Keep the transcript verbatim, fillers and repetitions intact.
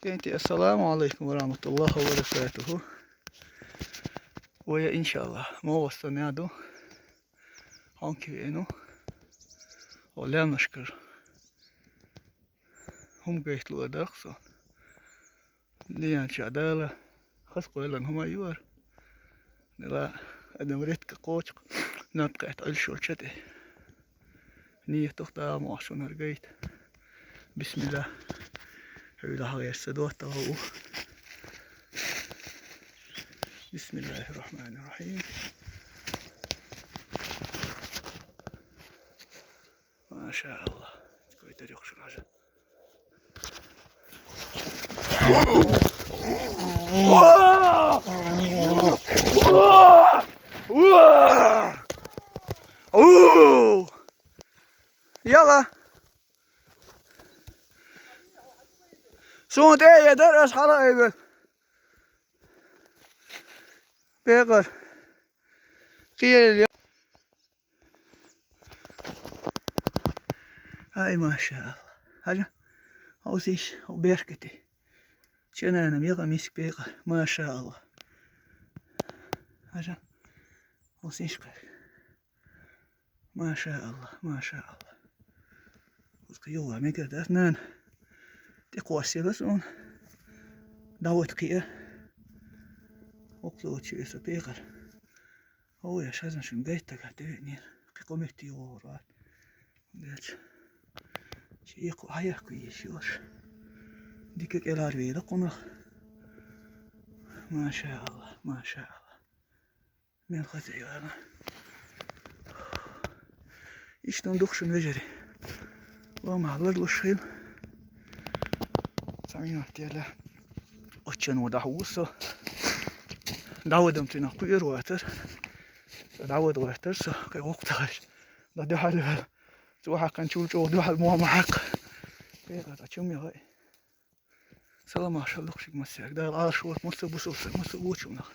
Ассаламу алейкум ва рахматуллахи ва баракатуху. Вая, иншаллах, мо васта няду. Хонки вену. О лянашкар. Хум гайтлу адархсон. Лиянча дала. Хас къойлан хумаюар. Нила адам редко кочк. Надкайт альшо чате. Ниет тохта мошунар гайт. Бисмилла. Хьуйла хагъяса дуатта вау. Бисмиллахир рахманир рахим. Машаллах. Какой-то рёхшуража. Яла. Сунт э ядар ас хала айгы. Бегар. Киел. Ай, машаллах. Хажа. Осиш, о беркети. Ченана мига миск бега. Машаллах. Хажа. Осиш кар. Машаллах, машаллах. Узка юла мега дас нан. Ти квасила сон. Дават кия. Окло чуеса бегар. О, я шазан шун гайта гатеве нир. Кикомети юла. Геч. Чи ику аяку ешилаш. Дикек элар вейла кунах. Машаллах, машаллах. Мен хазайгана. Иштон духшун вежери. Ва малар лушхил. Самина тела. Очен вода хусо. Давадам тина куйр ватар. Давад ватар со кай окташ. Да дехале. Цу хакан чул чол дехал муама хак. Бега та чум я. Салам ашаллах шик масяк. Да алаш вот маса бусулса маса учумна.